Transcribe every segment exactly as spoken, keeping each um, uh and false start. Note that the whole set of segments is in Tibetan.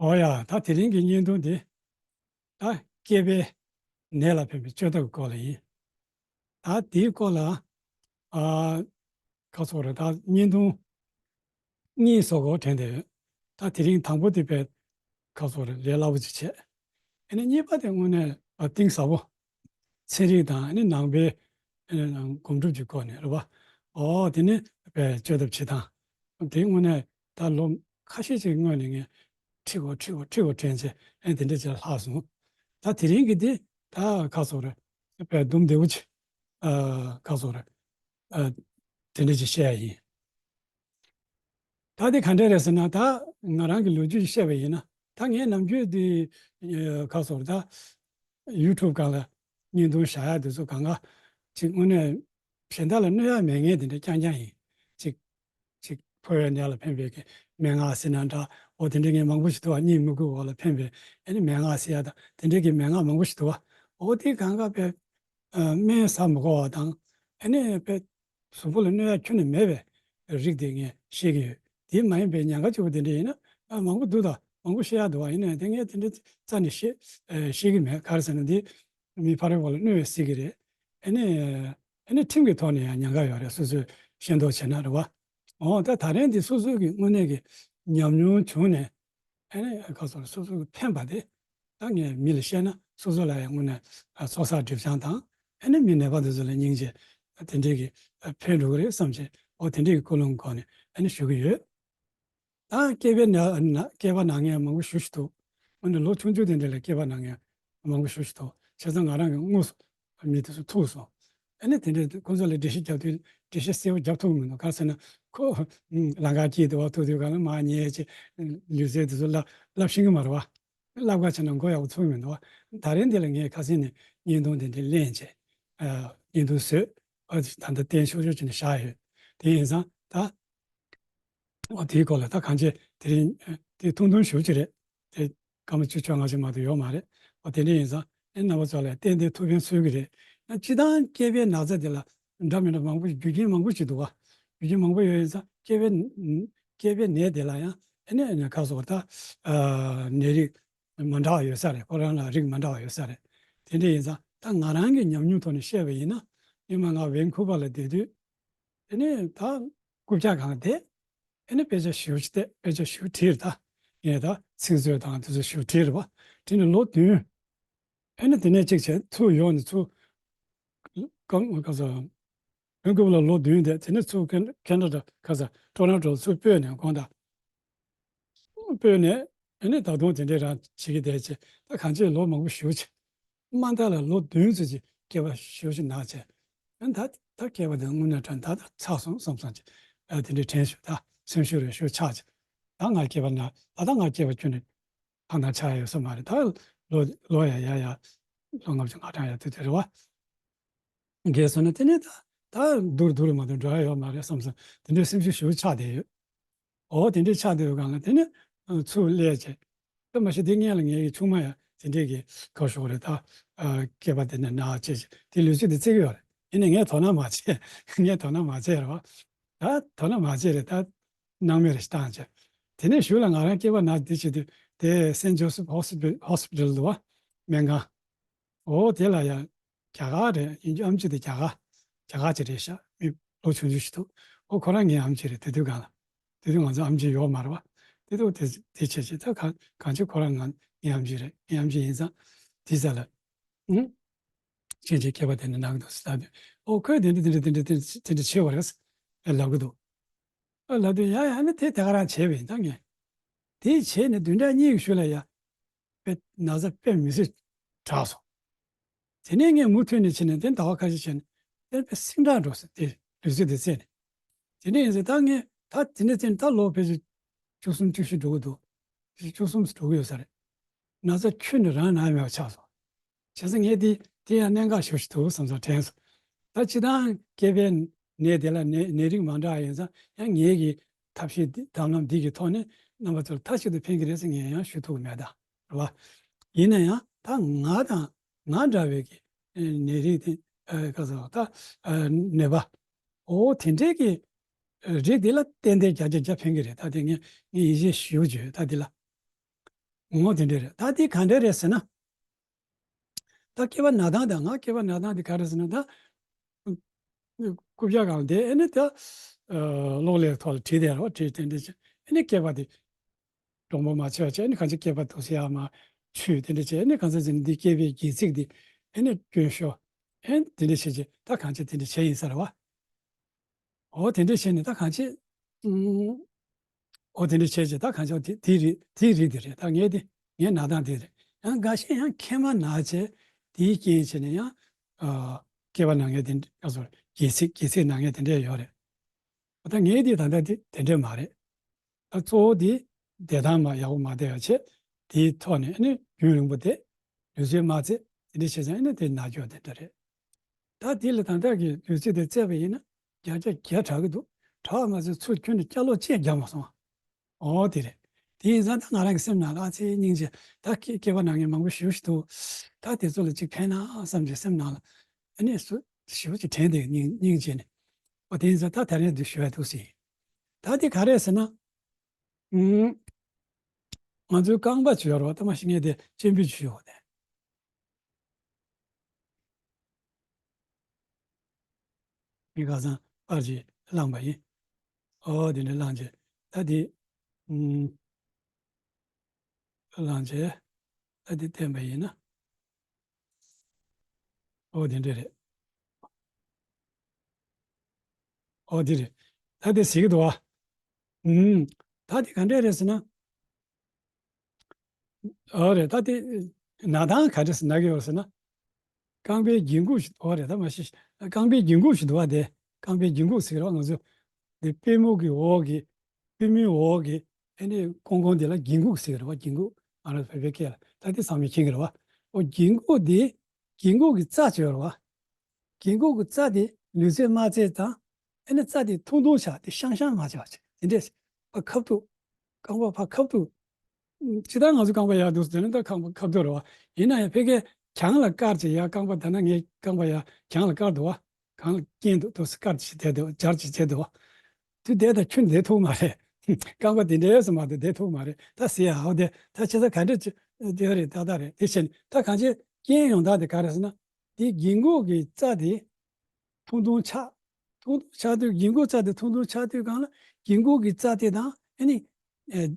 ཨོ་ཡ། ད་དེ་རིང་གི་བརྙན་ཐུང་འདི་ད་སྐྱེས་པའི་ནད་ལ་ཕན་པའི་བཅོས་ཐབས་ཀྱི་སྐོར་ལ་ཡིན། ད་དེའི་སྐོར་ལ་ཨ་ཁ་སོགས་རེ་ད་བརྙན་ཐུང་གཉིས་བཟོ་དགོས་དྲན་བསྡད་ཡོད། ད་དེ་རིང་དང་པོ་དེ་དཔེ་ཁ་སོགས་རེ་ལས་སླ་པོ་ཅིག་བྱས། ཨ་ནི་གཉིས་པ་དེ་དངོས་གནས་ཨ་གཏིང་ཟབ་པོ། ཚན་རིག་དང་ཨ་ནི་ནང་པའི་ཨ་ནི་སྒོམ་སྒྲུབ་ཀྱི་སྐོར་ནས་རེད་པ། ཨོ་དེ་ནི་དཔེ་བཅོས་ཐབས་བྱེད་སྟངས་དེ་དངོས་གནས་ད་ལོ་ཁ་ཤས་ཅིག་སྔོན་ནས་ངས་ཁྲིད་དགོས་ཁྲིད་དགོས་ཁྲིད་དགོས་དྲན་བྱས། ཨ་ནི་དེ་འདྲ་ཅིག་ལྷག་སོང་། ད་དེ་རིང་གི་དེ་ད་ཁ་སོགས་རེ་དཔེ་སྡོམ་བདེ་པོ་ཅིག་ཨ་ཁ་སོགས་རེ་ཨ་དེ་འདྲ་ཅིག་བཤད་ཡ་ཡིན། ད་དེ་ག་འདྲ་རེད་ཟེར་ན། ད་ང་རང་གི་ལོ་རྒྱུས་བཤད་པ་ཡིན་ན། ད་ངས་ནམ་རྒྱུན་དེ་ཨ་ཁ་སོགས་ད་ཡུ་ཊུབ་སྒང་ལ་བརྙན་ཐུང་བཞག་ཡ་དེ་ཚོ་གང་ག་ཅིག་དངོས་གནས་གཞན་དག་ལ་གནོད་ཡ་མེད་མཁན་དེ་འདྲ་རྐྱང་རྐྱང་ཡིན། ཅིག་ཅིག་ཕོ་བའི་ནད་ལ་ཕན་པའི་གི་མན་ངག་ཟེར་ན་འདྲ། འོ་དེ་འདྲ་ངས་མང་པོ་ཞིག་འདུག་པ། གཉིད་མི་ཁུག་འོག་ལ་ཕན་པའི་ཨ་ནི་མན་ངག་ཟེར་ཡ་དང་དེ་འདྲ་གི་མན་ངག་མང་པོ་ཞིག་འདུག་པ། འོ་དེ་གང་ག་དཔེ་ཨ་སྨན་ཟ་མི་དགོས་པ་དང་། ཨ་ནི་དཔེ་གཟུགས་པོ་ལ་གནོད་ཡ་ཁྱོན་ནས་མེད་པའི་རིགས་དེ་ངས་བཤད་ཀྱི་ཡོད། དེ་མ་ཡིན་པའི་ཉེན་ཁ་ཆེ་པོ་དེ་འདྲ་ཡིན་ན་ཨ་མང་པོ་འདུག་ད་མང་པོ་བཤད་ཡ་འདུག་པ། ཡིན་ནའི་དེ་ངས་དེ་འདྲ་རྩ་ནས་བཤད་ཨ་བཤད་ཀྱི་མེད། ག་རེ་ཟེར་ན་འདི་མི་ཕ་རོལ་པོ་ལ་གནོད་པའི་སྲིད་ཀྱི་རེད། ཨ་ནི་ཨ་ནི་ཁྲིམས་ཀྱི་ཐོག་ནས་ཡང་ཉེན་ཁ་ཡོད་རེད། སོ་སོས་ཤེས་མདོག་བྱས་ན་རེད་པ། འོ་ད་ད་རིང་འདི་སོ་སོའི་གི་དངོས་གནས་ཀྱི་ཉམས་མྱོང་བྱུང་ནས། ཨ་ནི་ཁ་སོགས་སོ་སོ་གི་ཕན་པ་དེ་ད་ངས་མི་ལ་བཤད་ན་སོ་སོ་ལ་ཡང་དངོས་གནས་ཚོགས་བསགས་སྒྲིབ་སྦྱང་དང་། ཨ་ནི་མི་ནད་པ་དེ་ཚོ་ལ་སྙིང་རྗེ་དེ་འདྲའི་གི་ཕན་འགྲོ་གི་རེད་བསམ་བྱས། འོ་དེ་འདྲའི་གི་ཀུན་སློང་གི་ཐོག་ནས་ཨ་ནི་ཞུ་གི་ཡོད། ད་སྐྱེས་པའི་ན་ན་སྐྱེས་པ་ན་མཁན་མང་པོ་ཞེ་ཅིག་འདུག། དངོས་གནས་ལོ་ཆུང་ཆུང་དེ་འདྲ་ལ་སྐྱེས་པ་ན་མཁན་མང་པོ་ཞེ་ཅིག་འདུག། བྱས་ཙང་ང་རང་གི་དངོས་སུ་མི་དེ་ཚོ་ཐུག་སོང་། ཨ་ནི་དེ་འདྲའི་ཁོ་ཚོ་ལ་འགྲེལ་བཤད་རྒྱབ་དུས་འགྲེལ་བཤད་གསལ་པོ་རྒྱབ་ཐུབ་ཀྱི་མི་འདུག། ག་རེ་ཟེར་ན་ཁོ་ལམ་ཁ་དཀྱིལ་དུ་བ་ཐུག་དུས་གང་ལ་མར་ཉལ་བྱས་ལུས་རྩལ་དེ་ཚོ་བསླབ་བསླབ་ཤེས་ཀྱི་མ་རེད་པ། བསླབ་ག་བྱས་ན་མགོ་ཡག་པོ་ཚོས་མི་འདུག་པ། ད་རིང་འདི་ལ་ངས་ཁ་སང་ནས་བརྙན་ཐུང་དེ་འདྲ་ལེན་བྱས། ཨ་བརྙན་ཐུང་བཟོས། ཨ་ད་ལྟ་བསྟན་ཤོག་ཤོག་བྱས་ནས་བཞག་ཡོད། དེ་ཡིན་ཙང་ད་འོ་དེའི་སྐོར་ལ་ད་གང་བྱས་དེ་རིང་དེ་ཐུང་ཐུང་ཞེ་ཅིག་རེད། དེ་སྐར་མ་བཅུ་བཅོ་ལྔ་ཞིག་མ་གཏོགས་ཡོད་མ་རེད། འོ་དེ་འདྲ་ཡིན་ཙང་ཨེ་རྣམ་པ་ཚོ་ལ་ཏན་ཏན་ཐུགས་ཕན་གསོས་ཀྱི་རེད། ཡང་སྤྱིར་བཏང་སྐྱེས་པའི་ན་ཚ་དེ་ལ་འདྲ་མི་འདྲ་མང་པོ་རྒྱུ་རྐྱེན་མང་པོ་ཞིག་འདུག་པ། རྒྱུ་རྐྱེན་མང་པོ་ཡོད་ཡིན་ཙང་སྐྱེས་པའི་སྐྱེས་པའི་ནད་དེ་ལ་ཡང་ཨེ་ནས་ཁ་སོགས་ད་ཨ་ནད་རིགས་མ་འདྲ་བ་ཡོད་ས་རེད། ཁོ་རང་ལ་རིགས་མ་འདྲ་བ་ཡོད་ས་རེད། དེ་འདྲ་ཡིན་ཙང་ད་ང་རང་གི་ཉམས་མྱོང་ཐོག་ནས་བཤད་པ་ཡིན་ན། སྔོན་མ་ང་ཝེན་ཁུ་བར་ལ་བསྡད་དུས། དེ་ནས་ད་རྐུབ་བཀྱག་སྒང་བསྡད། ཨེ་ནས་དཔེ་ཆ་ཞེ་པོ་ཅིག་བལྟས། དཔེ་ཆ་ཞེ་པོ་བྲིས་རེད་ད། ངས་ད་ཚིག་མཛོད་དང་དེ་ཚོ་ཞེ་པོ་བྲིས་རེད་པ། བྲིས་ནས་ལོ་བདུན། ཨེ་ནས་དེ་ནས་གཅིག་བྱས་ཚུར་ཡོང་ནས་ཚུར་ཀམ་ག་ས་ཝེན་ཁུ་བར་ལ་ལོ་བདུན་བསྡད། དེ་ནས་ཚུར་ཁེ་ཁེ་ན་ཌ་ག་ས་ཊོ་རོན་ཊོ་ལ་ཚུར་སྤོས་ནས་དགོངས་དག་སྤོས་ནས་ཨེ་ནས་ད་དུང་དེ་འདྲའི་རང་བྱེད་ཀྱི་བསྡད་བྱས། ད་གང་ཅི་ལོ་མང་པོ་ཞེ་པོ་ཅིག་དམའ་མཐའ་ལ་ལོ་བདུན་ཙམ་ཅིག་སྐྱེས་པ་ཞེ་པོ་ཅིག་ན་བྱས། ཨ་ནི་ད་ད་སྐྱེས་པ་དེ་དངོས་གནས་དྲང་ད་ད་ཚར་སོང་བསམ་བསམ་ཅིག་ཨ་དེ་འདྲའི་དྲན་ཞིག་ད་སེམས་ཤུགས་རེ་ཞེ་པོ་ཆག་ཅིག་ད་ང་སྐྱེས་པ་ན་ད་ད་ང་སྐྱེས་པ་ཁྱོན་ནས་ཐང་ཐང་ཆགས་ཡོད་ས་མ་རེད། ད་ལོ་ལོ་ཡ་ཡ་ཡ་ལོ་ལྔ་བཅུ་ང་གྲངས་ཡ་དུས་དེ་རེད་པ། རྒས་སོང་ན་དེ་ནས་ད་ད་སྡུག་རུ་སྡུག་རུ་མ་གཏོགས་འགྲོ་ཡ་ཡོད་མ་རེད་བསམ་སོང་། དེ་འདྲའི་སེམས་ཤུགས་ཞེ་པོ་ཆག་བསྡད་ཡོད། འོ་དེ་འདྲའི་ཆགས་བསྡད་པའི་སྒང་ལ་དེ་ནས་ཨ་ཚུར་སླེབས་བྱས། ད་མ་གཞི་དེ་སྔོན་ལ་ངའི་གི་ཆུང་མ་ཡང་དེ་འདྲའི་གི་ཁ་ཤོར་རེད་ད། ཨ་སྐྱེས་པ་དེ་ནས་ན་བྱས་བྱས་དེ་ལུས་རྩལ་དེ་རྩེ་གི་ཡོད་རེད། ཡིན་ནའི་ངས་དོ་སྣང་མ་བྱས། ངས་དོ་སྣང་མ་བྱས་རེད་པ། ད་དོ་སྣང་མ་བྱས་རེད་ད། སྣང་མེད་རེ་བཏང་བྱས། དེ་ནས་གཞུག་ལ་ང་རང་སྐྱེས་པ་ན་དེ་བྱེད་དུས་དེ་སེན་ཇོ་སིབ་ཧོ་སི་པི་ཧོ་སི་པི་ཊལ་འདུག་པ། སྨན་ཁང་། འོ་དེ་ལ་ཡང་རྒྱ་གར་རེད། ཡིན་རྒྱུ་ཨམ་ཆི་དེ་རྒྱ་གར་རྒྱ་གར་ཅིག་རེད་ཤག་མི་ལོ་ཆུང་ཆུང་ཞིག་འདུག། འོ་ཁོ་རང་ངའི་ཨམ་ཆི་རེད། དེ་དུས་སྒང་ལ། དེ་དུས་ང་ཚོ་ཨམ་ཆི་ཡོད་མ་རེད་པ། དེ་དུས་དེ་དེ་བྱས་བྱས་ད་གང་གང་ཅི་ཁོ་རང་ང་ངའི་ཨམ་ཆི་རེད། ངའི་ཨམ་ཆི་ཡིན་ཙང་དེ་ས་ལ། ཨུ། ཁྱེད་ཀྱི་སྐྱེས་པ་དེ་ནི་ནང་དུ་སླེབས་དུས། ཨོ་ཁོས་དེ་འདྲ་དེ་འདྲ་དེ་འདྲ་དེ་འདྲ་བྱས་པ་རེད། ཨེ་ལབ་གི་འདུག། ཨ་ལབ་དུས་ཡ་ཡ་ནི་དེ་དེ་ག་རང་བྱས་པ་ཡིན་ད་ངས། དེ་བྱས་ནས་བདུན་ཕྲག་གཉིས་ཀྱི་ཤུལ་ལ་ཡ། དཔེ་ན་ཚ་དཔེ་མི་སྲིད་དྲག་སོང་། དེ་ནས་ངས་མུ་མཐུད་ནས་བྱས་ནས་དེ་ཟླ་བ་ཁ་ཤས་བྱས་ནས་དེ་དཔེ་སེང་དྲག་འགྲོ་ཟེར་དེ་ལུས་རྩལ་དེ་རྩེས་ནས། དེ་འདྲ་ཡིན་ཟེར་ད་ངས་ད་དེ་འདྲ་བྱས་ནས་ད་ལོ་ཕལ་ཆེར་བཅུ་གསུམ་བཅུ་བཞི་འགྲོ་གི་འདུག། བཅུ་གསུམ་འགྲོ་གི་ཡོད་ས་རེད། ན་ཚ་ཁྱོན་ནས་རང་ན་མེད་པ་ཆགས་སོང་། བྱས་ཙང་ངས་དེ་དེ་ཡང་གནད་འགག་ཞེ་པོ་ཞིག་འདུག་བསམ་བསམ་དྲན་སོང་། ད་སྤྱིར་བཏང་སྐྱེས་པའི་ནད་དེ་ལ་ནད་ནད་རིགས་མ་འདྲ་ཡིན་ཙང་ཡང་ངེད་ཀྱི་ཐབས་ཤེས་འདི་ཐབས་ལམ་འདི་གི་ཐོག་ནས་རྣམ་པ་ཚོར་མཐའ་གཅིག་ཏུ་ཕན་གྱི་རེད་ཟེར་ངས་ཡང་ཞུ་ཐུབ་ཀྱི་མེད་ད། རེད་བ། ཡིན་ན་ཡང་ད་ང་དང་ང་འདྲ་བའི་གི་ནད་རིགས་དེ་ག་ཚོད་ད་ནད་པ་འོ་དེ་འདྲའི་གི་རིགས་དེ་ལ་ཏན་ཏན་བརྒྱ་ཆ་བརྒྱ་ཕན་གྱི་རེད། ད་དེ་ངས་ངས་ཡིད་ཆེས་ཞུ་རྒྱུ་ད་དེ་ལ། འོ་དེ་འདྲ་རེད། ད་དེ་ག་འདྲ་རེད་ཟེར་ན། ད་སྐྱེས་པ་ན་སྟངས་དང་། ང་སྐྱེས་པ་ན་སྟངས་དེ་ག་རེ་ཟེར་ན། ད་རྐུབ་བཀྱག་སྒང་ལ་བསྡད། ཨ་ནི་ད་གློག་ཀླད་ཐོག་ལ་བྲིས་བསྡད་རོགས། བྲིས་དེ་འདྲ་བྱས། ཨ་ནི་སྐྱེས་པ་དེ་གྲུང་པོ་མ་བྱས་པ་བྱས། ཨ་ནི་གང་ཅི་སྐྱེས་པ་འདུག་ཟེར་ཡག་མ་ཆུད། དེ་འདྲ་བྱས། ཨ་ནི་གང་ཟག་ཅིག་ནི་འདི་སྐྱེས་པའི་རྒྱལ་ཚིགས་འདི་ཨ་ནི་སྐྱོན་ཤོར། ཨ་ནི་དེ་འདྲ་བྱས་བྱས། ད་གང་ཅི་དེ་འདྲ་བྱས་ཡིན་ས་རེད་བ། འོ་དེ་འདྲ་བྱས་ནས་ད་གང་ཅི། ཨུམ། འོ་དེ་འདྲ་བྱས་བྱས། ད་གང་ཅི་དེ་དེའི་རིགས་དེའི་རིགས་དེ་རེད། ད་ངས་དེ་ངའི་ན་སྟངས་དེ་རེད། ཡང་འགའ་ཤས་ཡང་མཁལ་མ་ན་བྱས། དེའི་རྐྱེན་བྱས་ནས་ཡང་ཨ་སྐྱེས་པ་ན་མཁན་དེ་འདྲ་སོགས། རྒྱལ་ཚིགས་རྒྱལ་ཚིགས་ན་མཁན་དེ་འདྲ་ཡོད་རེད། འོ་ད་ངའི་དེ་ད་ལྟ་དེ་དེ་འདྲ་མ་རེད། ད་གཙོ་བོ་དེ་བསྡད་སྟངས་མ་ཡག་པོ་མ་བསྡད་པ་བྱས། དེའི་ཐོག་ནས་ཨ་ནི་རྒྱུན་རིང་པོ་བསྡད། ལུས་རྩལ་མ་རྩེད། དེ་འདྲ་བྱས་ཙང་ཨ་ནི་དེ་ན་རྒྱུ་དེ་འདྲ་རེད། ད་དེ་ལ་ད་ལྟ་གི་ལུས་རྩལ་དེ་རྩེད་པ་ཡིན་ན་བརྒྱ་ཆ་བརྒྱ་དྲག་གི་འདུག་དྲག་པ་མ་ཟད་ཚུར་ཁྱོན་ནས་བསྐྱར་ལོག་ཅིག་རྒྱག་མ་སོང་། འོ་དེ་རེད། དེ་ཡིན་ཙང་ད་ང་རང་གི་སེམས་ནང་ལ་ཨ་ཙི་སྙིང་རྗེ། ད་སྐྱེ་སྐྱེས་པ་ན་མཁན་མང་པོ་ཞེ་པོ་ཞིག་འདུག་ད་དེ་ཚོ་ལ་ཅིག་ཕན་ན་བསམ་གྱི་སེམས་ནང་ལ་ཨ་ནི་སུ་ཞེ་པོ་ཅིག་དྲན་བསྡད། སྙིང་སྙིང་རྗེ་ནས། འོ་དེ་ཡིན་ཙང་ད་དེ་རིང་འདི་ཞུ་ཡ་འདུག་ཟེར། ད་དེ་ག་རེད་ཟེར་ན། ཨུམ། ང་ཚོའི་རྐང་པ་ཅིག་ཡོད་རེད་བ། ད་མ་གཞི་ངས་དེ་སྤྱན་འབུལ་ཅིག་ཞུ་ཡོད་དེ། མི་ཁ་སང་པར་ཅིག་བླངས་པ་ཡིན། ཨོ་དེ་འདྲ་བླངས་བྱས། ད་དེ་ཨུམ། བླངས་བྱས། ད་དེ་བསྟན་པ་ཡིན་ན། ཨོ་དེ་འདྲ་རེད། ཨོ་དེ་རེད། ད་དེ་གཟིགས་ཀྱི་འདུག་བ། ཨུམ། ད་དེ་ག་འདྲ་རེད་ཟེར་ན། ཨོ་རེད། ད་དེ་ན་སྟངས་ག་འདྲ་ཟེར་ན་གི་ཡོད་ཟེར་ན། རྐང་པའི་སྒྱིད་འགུག་ཞིག་འདུག་བ་རེད། ད་མ་གཞི་རྐང་པའི་སྒྱིད་འགུག་ཞིག་འདུག་བ། དེ་རྐང་པའི་སྒྱིད་འགུག་ཟེར་གི་རེད་བ། ང་ཚོ་དེ་པུས་མོ་གི་འོག་གི། པུས་མོའི་འོག་གི་ཨ་ནི་ཀོང་ཀོང་དེ་ལ་སྒྱིད་འགུག་ཟེར་གི་རེད་བ། སྒྱིད་འགུག་ང་རང་བོད་པའི་སྐད་ལ་ད་དེ་ཚང་མས་མཁྱེན་གི་རེད་བ། ཨོ་སྒྱིད་འགུག་དེ། སྒྱིད་འགུག་གི་རྩ་ཅིག་ཡོད་རེད་བ། སྒྱིད་འགུག་གི་རྩ་དེ་ལུས་རྩལ་མ་རྩེད་ཙང་ཨ་ནི་རྩ་དེ་ཐུང་ཐུང་ཆགས། དེ་ཤང་ཤང་མ་ཆགས་པ་ཅིག་དེ་འདྲས། ཕར་ཁ་ཐུག་རྐང་པ་ཕར་ཁ་ཐུག་ཇི་ལྟར་ང་ཚོ་རྐང་པ་ཡར་འདུག་ཟེར་ན་ད་རྐང་པ་ཁ་ཐུག་རེད་བ། ཡིན་ན་ཡང་ཕ་གིར་གྱང་ལ་བཀར་བྱས་ཡར། རྐང་པ་ད་ནི་ངའི་རྐང་པ་ཡར་གྱང་ལ་བཀར་འདུག་བ། གྱང་ལ་བཀལ་འདུག་འདུག་སེ་བཀར་བྱས་བསྡད་འདུག་སྦྱར་བྱས་བྱས་འདུག་བ། དེ་བསྡད་ད་ཁྱོན་བསྡད་ཐུབ་མ་རེད། རྐང་པ་དེ་འདྲས་སུ་མ་གཏོགས་བསྡད་ཐུབ་མ་རེད། ད་ཟེར་ཡ་ཧོ་དེ་ད་ཆ་ཚང་ག་འདྲས་ཅིག་དེ་རེད། ཏག་ཏག་རེད། དེ་བྱས་ནས་ད་གང་ཅི་རྐྱེན་ཡོང་སྟངས་དེ་ག་རེ་ཟེར་ན། དེ་སྒྱིད་འགུག་གི་རྩ་དེ་ཐུང་ཐུང་ཆགས། ཐུང་ཐུང་ཆགས་དུས། སྒྱིད་འགུག་རྩ་དེ་ཐུང་ཐུང་ཆགས་དུས་སྒང་ལ་སྒྱིད་འགུག་གི་རྩ་དེ་དང་ཨ་ནི་ཨེ་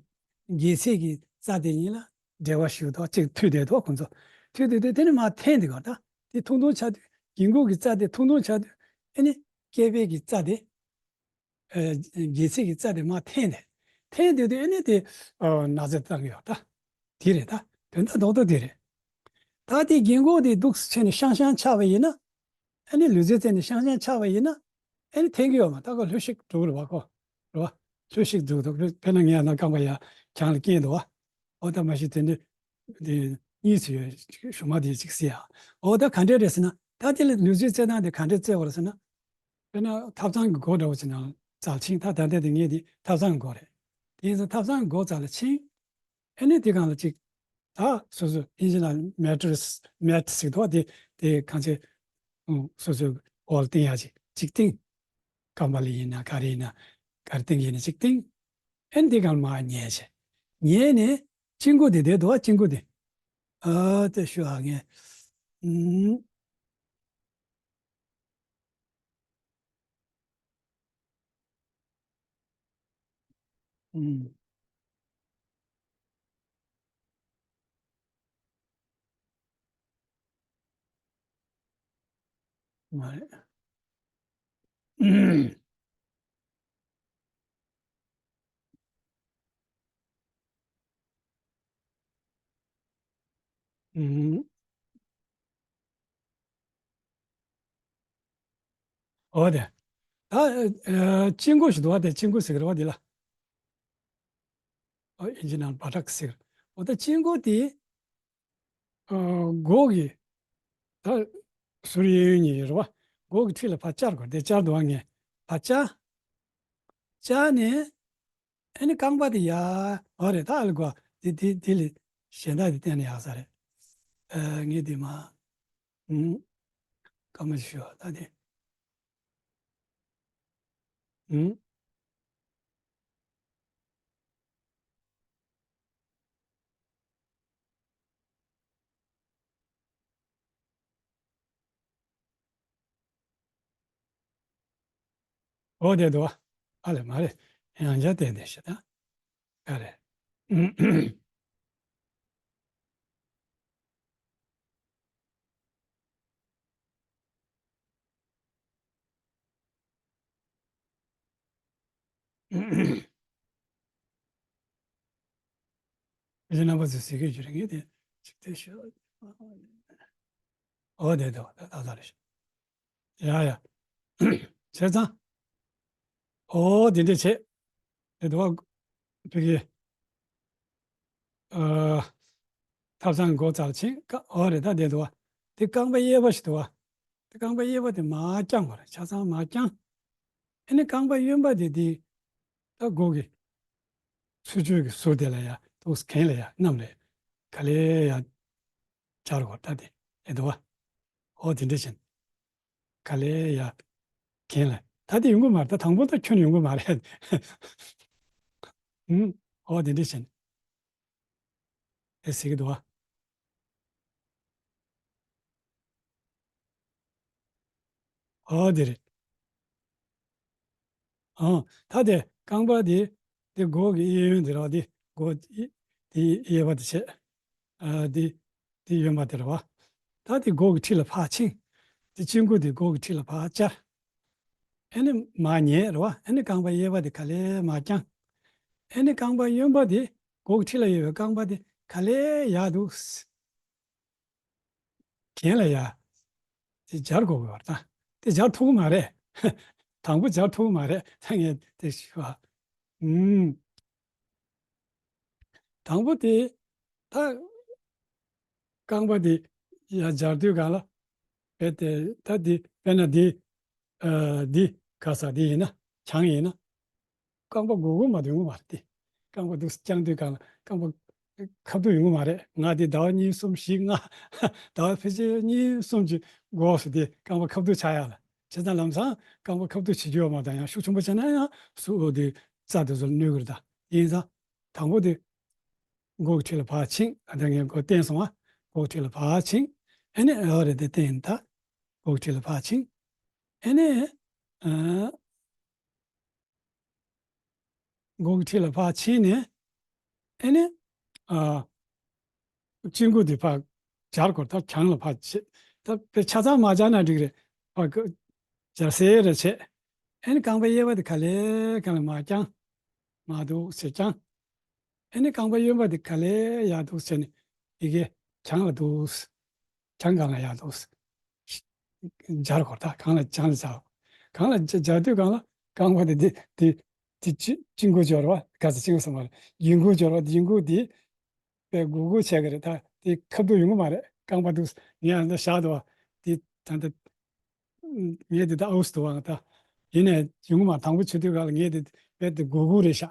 རྒྱལ་ཚིགས་ཀྱི་རྩ་དེ་གཉིས་ལ་འབྲེལ་བ་ཞིག་འདུག་ཅིག་མཐུད་བསྡད་འདུག་ཁོང་ཚོ་མཐུད་བསྡད་དུས་དེ་ནི་མར་འཐེན་དེ་ག་ད་དེ་ཐུང་ཐུང་ཆགས་དུས། སྒྱིད་འགུག་གི་རྩ་དེ་ཐུང་ཐུང་ཆགས་དུས་ཨ་ནི་སྐྱེས་པའི་གི་རྩ་དེ། ཨེ་རྒྱལ་ཚིགས་ཀྱི་རྩ་དེ་མར་འཐེན་ཏེ། འཐེན་དེ་དུས་ཨ་ནི་དེ་ཨ་ན་ཚ་བཏང་གི་ཡོད་ད། དེ་རེད་ད། དོན་དག་རྡོག་རྡོག་དེ་རེད། ད་དེ་སྒྱིད་འགུག་དེ་འདུག་སེ་བྱས་ནས་ཤང་ཤང་ཆགས་པ་ཡིན་ན། ཨ་ནི་ལུས་རྩལ་རྩེད་ནས་ཤང་ཤང་ཆགས་པ་ཡིན་ན། ཨ་ནི་འཐེན་གི་ཡོད་མ། ད་ཁོ་ལྷོད་ཤིག་འགྲོ་གི་རེད་བ་ཁོ། རེད་བ། ལྷོད་ཤིག་འགྲོ་གི་འདུག་དཔེར་ན་ངས་ཡང་ན་རྐང་པ་ཡར་གྱང་ལ་བཀལ་འདུག་བ། འོ་ད་མ་གཞི་དེ་འདྲ་དེ་གཉིས་ཚོས་གཞུག་མ་དེ་ཅིག་ཟེར་ཡ། འོ་ད་ག་འདྲས་རེད་ཟེར་ན། ད་དེ་ལ་ལུས་རྩལ་རྩེད་སྟངས་དེ་ག་འདྲས་རྩེ་བ་རེད་ཟེར་ན། དཔེར་ན་ཐབ་ཚང་གི་སྒོ་འདྲ་བོ་ཅིག་ནང་འཛུལ་ཕྱིན། ད་ད་ལྟ་དེ་ངས་དེ་ཐབ་ཚང་གི་སྒོ་རེད། དེ་ཡིན་ཙང་ཐབ་ཚང་གི་སྒོ་རྩ་ལ་ཕྱིན། ཨ་ནི་དེ་སྒང་ལ་ཅིག་ད་སོ་སོ་ཨིན་ཇི་ནང་མེ་ཊི་རི་སི་མེ་ཊི་ཟེར་འདུག་བ། དེ་དེ་གང་ཅི་སོ་སོའི་འོག་ལ་བཏིང་ཡ་ཅིག་ཅིག་བཏིང་། རྐང་པ་ལ་ཡིན་ན་ག་རེ་ཡིན་ན་ག་རེ་བཏིང་ཡིན་ན་ཅིག་བཏིང་། ཨ་ནི་དེ་སྒང་ལ་མར་ཉལ་བྱས། ཉལ་ནས་དཔྱི་མགོ་དེ་བསྡད་འདུག་བ། དཔྱི་མགོ་དེ། ཨ་དེ་ཞུ་ཨ་ངས། ཨུམ། ཨུམ། མ་རེད། ཨུམ། འོ་དེ། ད་ཨ་དཔྱི་མགོ་ཞིག་འདུག་བ། དེ་དཔྱི་མགོ་ཟེར་གི་རེད་བ། དེ་ལ། ཨོ་ཨིན་ཇི་ནང་བ་ཊག་ཟེར། འོ་ད་དཔྱི་མགོ་དེ། ཨ་མགོ་གི་ད་ཟུར་གཡས་གཡོན་གཉིས་ཡོད་རེད་བ། མགོ་གི་འཁྲིས་ལ་ཕར་བཅར་དགོས། དེ་བཅར་འདུག་བ། ངས་ཕར་བཅར། བཅར་ནས་ཨ་ནི་རྐང་པ་དེ་ཡར། འོ་རེད། ད་ཨ་ལ་གོ་དེ་དེ་དེ་ལས་གཞན་དག་དེ་གཏན་ནས་ཡག་ས་རེད། ཨ་ངས་དེ་མ། ཨུམ། སྐར་མ་ཞིག་ཞུ་ད་དེ། ཨུམ། འོ་དེ་འདུག་བ། ཨ་ལས་མ་རེད། ཡང་བསྐྱར་བསྟན་ཏེ་ཞེ་ད། ཨ་རེད། རྣམ་པ་ཚོས་གཟིགས་ཀྱི་ཡོད་རེད། ངས་དེ་ཅིག་དེ་ཤོད། འོ་དེ་དེ་ད་ད་ད་རེད། ཡ་ཡ། བྱས་ཙང་། ཨོ་དེ་འདྲ་བྱས། དེ་འདུག་བ། ཕ་གི། ཨ། ཐབ་ཚང་སྒོ་རྩར་ཕྱིན་ཀ་ཨོ་རེད་ད་དེ་འདུག་བ། དེ་རྐང་པ་གཡས་པ་ཞིག་འདུག་བ། དེ་རྐང་པ་གཡས་པ་དེ་མར་བརྐྱངས་པ་རེད། ཆ་ཚང་མར་བརྐྱངས། ཨ་ནི་རྐང་པ་གཡོན་པ་དེ་དེ། ད་སྒོ་གི། ཚུར་ཕྱོགས་ཀྱི་ཟུར་དེ་ལ་ཡ་འདུག་གན་ལ་ཡ་གནམ་ལ་ག་ལེ་ཡ་སྦྱར་དགོས་ད་དེ་ཨེ་འདུག་བ། ཨོ་དེ་འདྲ་བྱས། ག་ལེ་ཡ་གན་ལ་ད་དེ་ཡོང་གི་མ་རེད། ད་དང་པོ་ད་ཁྱོན་ཡོང་གི་མ་རེད། ཨུམ། ཨོ་དེ་འདྲ་བྱས། ཨེ་ཟེར་གི་འདུག་བ། ཨོ་དེ་རེད། ཨང་། ད་དེ་རྐང་པ་དེ། དེ་སྒོ་གི་གཡས་གཡོན་དེ་ར་དེ་སྒོ་དེ་གཡས་པ་དེ་བྱས། ཨ་དེ་དེ་གཡོན་པ་དེ་ར་བ། ད་དེ་སྒོ་གི་འཁྲིས་ལ་ཕར་ཕྱིན། དེ་དཔྱི་མགོ་དེ་སྒོ་གི་འཁྲིས་ལ་ཕར་བཅར། ཨེ་ནི་མར་ཉལ་ར་བ། ཨེ་ནི་རྐང་པ་གཡས་པ་དེ་ག་ལེ་མར་བརྐྱངས། ཨེ་ནི་རྐང་པ་གཡོན་པ་དེ་སྒོ་གི་འཁྲིས་ལ་ཡོད་པའི་རྐང་པ་དེ་ག་ལེ་ཡར་འདུག་གན་ལ་ཡ། དེ་སྦྱར་དགོས་པ་རེད་ད། དེ་སྦྱར་ཐུབ་ཀྱི་མ་རེད། དང་པོ་སྦྱར་ཐུབ་ཀྱི་མ་རེད། ད་ངས་དེ་ཞུ་བ། ཨུམ། དང་པོ་དེ། ད། རྐང་པ་དེ་ཡར་སྦྱར་དུས་སྒང་ལ། དཔེ་དེ་ད་དེ་དཔེར་ན་དེ། ཨ་འདི་ག་ས་འདི་ཡིན་ན། གྱང་ཡིན་ན། རྐང་པ་སྒུར་སྒུར་མ་གཏོགས་ཡོང་གི་མ་རེད་དེ། རྐང་པ་འདུག་སེ་བརྐྱངས་དུས་སྒང་ལ་རྐང་པ་ཁ་ཐུག་ཡོང་གི་མ་རེད། ང་དེ་ཟླ་བ་གཉིས་གསུམ་བཞི་ལྔ། ཟླ་བ་ཕལ་ཆེར་གཉིས་གསུམ་གྱི་འགོ་སུ་དེ་རྐང་པ་ཁ་ཐུག་ཆགས་ཡག་ལ། བྱས་ཙང་ལམ་སང་རྐང་པ་ཁ་ཐུག་བྱེད་རྒྱུ་ཡོད་མ་རེད། ད་ཡང་ཤུགས་ཆེན་པོ་བྱས་ན་ཡང་སུ་འོ་དེ་རྩ་དེ་ཚོ་ལ་གནོད་གི་རེད་ད། ཡིན་ཙང་། དང་པོ་དེ། སྒོ་གི་འཁྲིས་ལ་ཕར་ཕྱིན། ཨ་ད་ངས་སྒོ་བསྟན་སོང་བ། སྒོ་གི་འཁྲིས་ལ་ཕར་ཕྱིན། ཨ་ནི་ཨོ་རེད་དེ་བསྟན་ད། སྒོ་གི་འཁྲིས་ལ་ཕར་ཕྱིན། ཨ་ནི། ཨ། སྒོ་གི་འཁྲིས་ལ་ཕར་ཕྱིན་ནས། ཨ་ནི། ཨ། དཔྱི་མགོ་དེ་ཕར་སྦྱར་དགོས། ད་གྱང་ལ་ཕར་བྱེད། ད་དཔེ་ཆ་ཚང་མ་སྦྱར་ན་འགྲིག་རེད། ཕར་སྦྱར་སེ་རེ་བྱེད། ཨ་ནི་རྐང་པ་གཡས་པ་དེ་ག་ལེ་ག་ལེ་མར་བརྐྱངས། མར་འདུག་སེ་བརྐྱངས། ཨ་ནི་རྐང་པ་གཡོན་པ་དེ་ག་ལེ་ཡར་འདུག་སེ་ནི་ཡི་གེ་གྱང་ལ་འདུག། གྱང་སྒང་ལ་ཡར་འདུག་སྦྱར་དགོས། ད་གང་ལ་གྱང་ལ་སྦྱར། གང་ལ་སྦྱར་དུས་སྒང་ལ་རྐང་པ་དེ་དེ་དེ་དེ་དཔྱི་དཔྱི་མགོ་སྦྱོར་བ་ག་ཚོད་དཔྱི་མགོ་ཟེར་མ་རེད། ལྗིད་མགོ་སྦྱོར་བ། ལྗིད་མགོ་དེ་དཔེ་སྒུར་སྒུར་བྱས་ཀྱི་རེད། ད་དེ་ཁ་ཐུག་ཡོང་གི་མ་རེད། རྐང་པ་འདུག་ངས་ཨ་འདི་བཞག་འདུག་བ། དེ་ད་ལྟ་ངས་དེ་ད་ཨའུ་སི་འདུག་བ། ད་ཡིན་ནས་ཡོང་གི་མ། དང་པོ་བྱེད་དུས་སྒང་ལ་ངས་དེ་དཔེ་དེ་སྒུར་སྒུར་རེད་ཤག་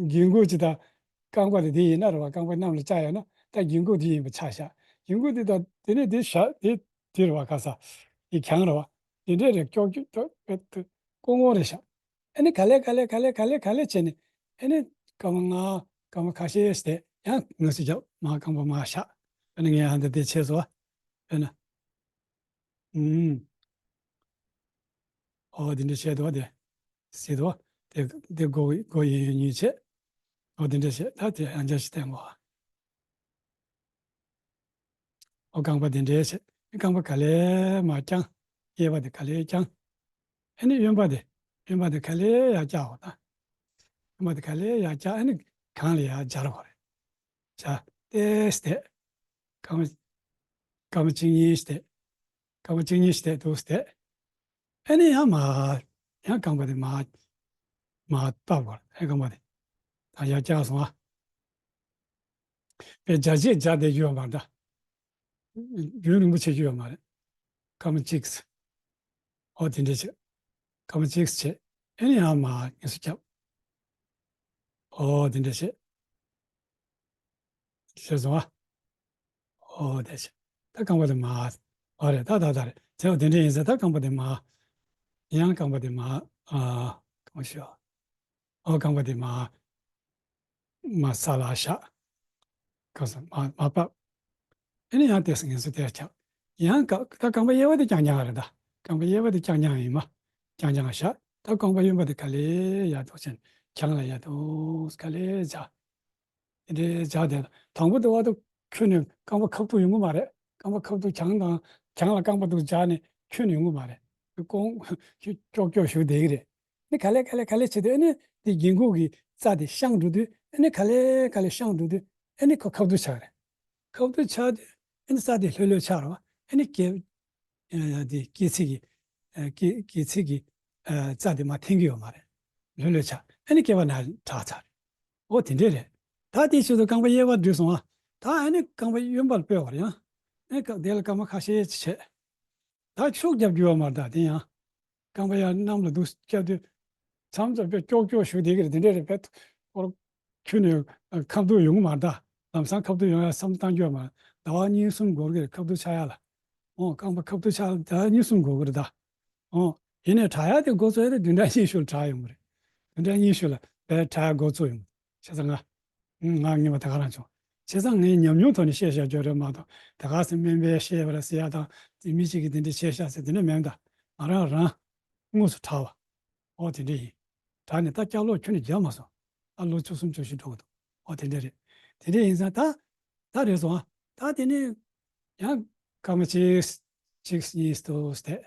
ལྗིད་མགོ་ཅིག་ད། རྐང་པ་དེ་དེ་ཡིན་ན་རེད་བ། རྐང་པ་གནམ་ལ་བཅག་ཡོད་ན་ད་ལྗིད་མགོ་དེ་ཡིན་པ་ཆགས་ཤག་ལྗིད་མགོ་དེ་ད་དེ་ནས་དེ་བཞག་དེ་དེ་རེད་བ། ག་ས་ཡི་གྱང་རེད་བ། དེ་འདྲས་རེད། ཀྱོག་ཀྱོག་ཀྱོག་དཔེ་དེ་ཀོང་ཀོང་རེད་ཤག་ཨ་ནི་ག་ལེ་ག་ལེ་ག་ལེ་ག་ལེ་ག་ལེ་བྱས་ནས། ཨ་ནི་སྐར་མ་ལྔ་སྐར་མ་ཁ་ཤས་ཤིག་དེ་ཡང་ངོས་སུ་བརྒྱབ། མར་རྐང་པ་མར་བཞག་ཨ་ནི་ངས་ཨ་འདི་དེ་བྱས་སོ། དཔེར་ན། ཨུམ། ཨོ་དེ་འདྲ་བྱས་འདུག་བ། དེ་ཟེར་འདུག་བ། དེ་དེ་སྒོ་སྒོ་གཡས་གཡོན་གཉིས་བྱས། ཨོ་དེ་འདྲ་བྱས། ད་དེ་ཡང་བསྐྱར་ཞིག་བསྟན་དགོས། ཨོ་རྐང་པ་དེ་འདྲ་བྱས། རྐང་པ་ག་ལེ་མར་བརྐྱངས། གཡས་པ་དེ་ག་ལེ་བརྐྱངས། ཨ་ནི་གཡོན་པ་དེ། གཡོན་པ་དེ་ག་ལེ་ཡར་བཀྱག་འོ་ད། གཡོན་པ་དེ་ག་ལེ་ཡར་བཀྱག་ཨ་ནི་གང་ལ་ཡར་སྦྱར་བ་རེད། བྱས་ཏེ་སྟེ། སྐར་མ། སྐར་མ་གཅིག་གཉིས་སྟེ། སྐར་མ་གཅིག་གཉིས་སྟེ་འདུག་སྟེ། ཨ་ནི་ཡང་མར། ཡང་རྐང་པ་དེ་མར། མར་བཏབ་བར། ཨེ་རྐང་པ་དེ། ད་ཡར་བཀྱག་སོང་ཨ། དཔེ་རྒྱ་ཆེ་རྒྱ་དེ་ཡོད་མ་རེད། རྒྱུན་རིང་པོ་བྱེད་རྒྱུ་ཡོད་མ་རེད། སྐར་མ་གཅིག་ཨོ་དེ་འདྲས་བྱེད། སྐར་མ་གཅིག་བྱེད། ཨེ་ནི་ཡང་མར་ངེས་སུ་བརྒྱབ། ཨོ་དེ་འདྲས་བྱེད། ཤེས་སོང་ཨ། ཨོ་དེ་བྱེད། ད་རྐང་པ་དེ་མར། ཨོ་རེད། ད་ད་ད་རེད། དེ་འོ་དེ་འདྲས་ཡིན་ཟེར། ད་རྐང་པ་དེ་མར། ཡང་རྐང་པ་དེ་མར། ཨ། གང་ཤོ། ཨོ་རྐང་པ་དེ་མར། མར་ས་ལ་བཞག་གང་ས་མར་མར་བབས། ཨེ་ནི་ཡང་དེ་སང་ངེས་སུ་དེར་ཆགས། ཡང་ཀ་ད་རྐང་པ་གཡས་པ་དེ་རྐྱང་རྐྱང་རེད་ད། རྐང་པ་གཡས་པ་དེ་རྐྱང་རྐྱང་ཡིན་མ། རྐྱང་རྐྱང་བཞག། ད་རྐང་པ་གཡོན་པ་དེ་ག་ལེ་ཡར་འདུག་བྱས་ནས་གྱང་ལ་ཡར་འདུག་ག་ལེ་བཞག། དེ་འདྲའི་བཞག་བསྡད། དང་པོ་དེ་བར་དུ་ཁྱོན་ནས་རྐང་པ་ཁ་ཐུག་ཡོང་གི་མ་རེད། རྐང་པ་ཁ་ཐུག་གྱང་དང་གྱང་ལ་རྐང་པ་འདུག་བཞག་ནས་ཁྱོན་ནས་ཡོང་གི་མ་རེད། ཀོང་ཀྱོག་ཀྱོག་བཞུགས་བསྡད་ཀྱི་རེད། ནི་ག་ལེ་ག་ལེ་ག་ལེ་བྱེད་དུས་ཨ་ནི་དེ་སྒྱིད་འགུག་གི་རྩ་དེ་བཤང་འགྲོ་དུས་ཨ་ནི་ག་ལེ་ག་ལེ་བཤང་འགྲོ་དུས་ཨ་ནི་ཁོ་ཁ་ཐུག་ཆགས་རེད། ཁ་ཐུག་ཆགས་དུས་ཨ་ནི་རྩ་དེ་ལྷོད་ལྷོད་ཆགས་རེད་བ། ཨ་ནི་སྐེ་ཨ་དེ་སྐེ་ཚིགས་ཀྱི་ཨ་སྐེ་སྐེ་ཚིགས་ཀྱི་ཨ་རྩ་དེ་མར་འཐེན་གྱི་ཡོད་མ་རེད། ལྷོད་ལྷོད་ཆགས། ཨ་ནི་སྐེད་པ་ན་དྲག་ཚར་རེད། ཨོ་དེ་འདྲས་རེད། ད་དེའི་ཕྱིར་དུ་རྐང་པ་གཡས་པ་འགྲིལ་སོང་ཨ། ད་ཨ་ནི་རྐང་པ་གཡོན་པར་སྤོས་པ་རེད་ཡང་། ཨ་ནི་དེ་ལ་སྐར་མ་ཁ་ཤས་བྱས། ད་ཤུགས་རྒྱབ་རྒྱུ་ཡོད་མ་རེད། ད་དེ་ཡང་རྐང་པ་ཡར་གནམ་ལ་འདུག་བཀྱག་དུས་མཚམས་མཚམས་དཔེ་ཀྱོག་ཀྱོག་ཞུགས་བསྡད་ཀྱི་རེད། དེ་འདྲས་རེད། དཔེ་ཁོར་ཁྱོན་ནས་ཁ་ཐུག་ཡོང་གི་མ་རེད། ད་ལམ་སང་ཁ་ཐུག་ཡོང་ཡ་བསམ་བློ་བཏང་རྒྱུ་ཡོད་མ་རེད། ཟླ་བ་གཉིས་གསུམ་འགོར་གྱི་རེད། ཁ་ཐུག་ཆགས་ཡ་ལ། འོ་རྐང་པ་ཁ་ཐུག་ཆགས་ཟླ་བ་གཉིས་གསུམ་འགོར་གྱི་རེད་ད། འོ་ཡིན་ནའི་དྲག་ཡ་དེ་འགོ་ཚུགས་ཡ་དེ་བདུན་ཕྲག་གཉིས་ཤུལ་དྲག་ཡོང་གི་རེད། བདུན་ཕྲག་གཉིས་ཤུལ་ལ་དཔེ་དྲག་ཡ་འགོ་ཚུགས་ཡོང་གི་རེད། བྱས་ཙང་ང་། ང་ངེས་པ་ད་ག་རང་བྱུང་། བྱས་ཙང་ངས་ཉམས་མྱོང་ཐོག་ནས་བཤད་བཞག་རྒྱུ་རེད་མ་གཏོགས་ད་ག་སེ་སྨན་པས་བཤད་པ་རེད་ཟེར་ཡ་དང་དེ་མི་གཅིག་གིས་དེ་འདྲ་བྱས་ཤག་ཟེར་དེ་འདྲ་མེད་ད། ང་རང་རང་དངོས་སུ་དྲག་པ། ཨོ་དེ་འདྲ་ཡིན། དྲག་ནས་ད་སྐྱག་ལོག་ཁྱོན་ནས་རྒྱག་མ་སོང་། ད་ལོ་བཅུ་གསུམ་བཅུ་བཞི་འགྲོ་གི་འདུག་ཨོ་དེ་འདྲ་རེད། དེ་འདྲ་ཡིན་ཙང་ད་ད་རེད་སོང་ཨ། ད་དེ་ནས་ཡང་སྐར་མ་གཅིག་གཅིག་གཉིས་སུ་བསྡད།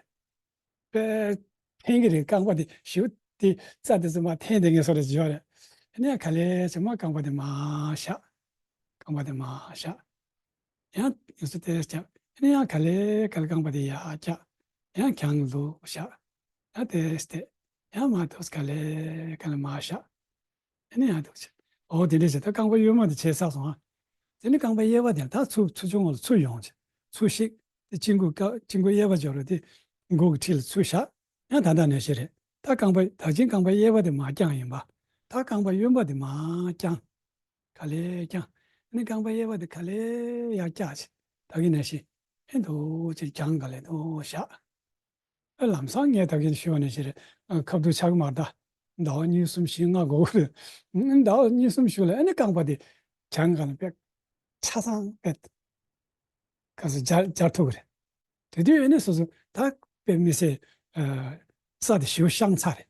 དཔེ་འཐེན་གྱི་རེད། རྐང་པ་དེ་ཞིབ་དེ་རྩ་དེ་ཚོ་མར་འཐེན་བསྡད་མཁན་བཟོ་འདྲ་ཅིག་ཡོད་རེད། ཨ་ནི་ཡང་ག་ལེ་ཚོད་མར་རྐང་པ་དེ་མར་བཞག་རྐང་པ་དེ་མར་བཞག་ཡང་ཡོད་ཚད་དེ་བཞག་ཨ་ནི་ཡང་ག་ལེ་ག་ལེ་རྐང་པ་དེ་ཡར་བཀྱག་ཡང་གྱང་ལ་བཞག་ཡང་དེ་བསྡད། ཡང་མར་འདུག་ག་ལེ་ག་ལེ་མར་བཞག་ཨ་ནི་ཡང་འདུག་བྱས། འོ་དེ་འདྲ་བྱས། ད་རྐང་པ་གཡོན་མ་དེ་བྱས་ཚར་སོང་ཨ། དེ་ནི་རྐང་པ་གཡས་པ་དེ་ད་ཚུར་ཚུར་ཕྱོགས་ལ་ཚུར་ཡོང་བྱས། ཚུར་བཤིག་དེ་དཔྱི་མགོ་ཀ་དཔྱི་མགོ་གཡས་པ་སྦྱོར་བ་དེ་མགོ་གི་འཁྲིས་ལ་ཚུར་བཞག་ཡང་ད་ལྟ་ནང་བཞིན་རེད། ད་རྐང་པ་ད་གིན་རྐང་པ་གཡས་པ་དེ་མར་བརྐྱངས་ཡིན་པ། ད་རྐང་པ་གཡོན་པ་དེ་མར་བརྐྱངས། ག་ལེ་བརྐྱངས། ཨ་ནི་རྐང་པ་གཡས་པ་དེ་ག་ལེ་ཡར་བཀྱག་བྱས། ད་གིན་ནང་བཞིན་ཨེ་འདུག་བྱས་གྱང་ག་ལེ་འདུག་བཞག་ཨ་ལམ་སང་ངས་ད་གིན་ཞུས་པ་ནང་བཞིན་རེད། ཨ་ཁ་ཐུག་ཆགས་ཀྱི་མ་རེད་ད། ཟླ་བ་གཉིས་གསུམ་བཞི་ལྔ་འགོར་གྱི་རེད། ཟླ་བ་གཉིས་གསུམ་གཞུག་ལ་ཨ་ནི་རྐང་པ་དེ་གྱང་ག་ལ་དཔེ་ཆ་ཚང་དཔེ་ག་ཚོད་སྦྱར་སྦྱར་ཐུབ་ཀྱི་རེད། དེ་དུས་ཨ་ནི་སོ་སོ་ད་དཔེ་མི་སྲིད་ཨ་རྩ་དེ་ཞེ་པོ་བཤང་ཚར་རེད།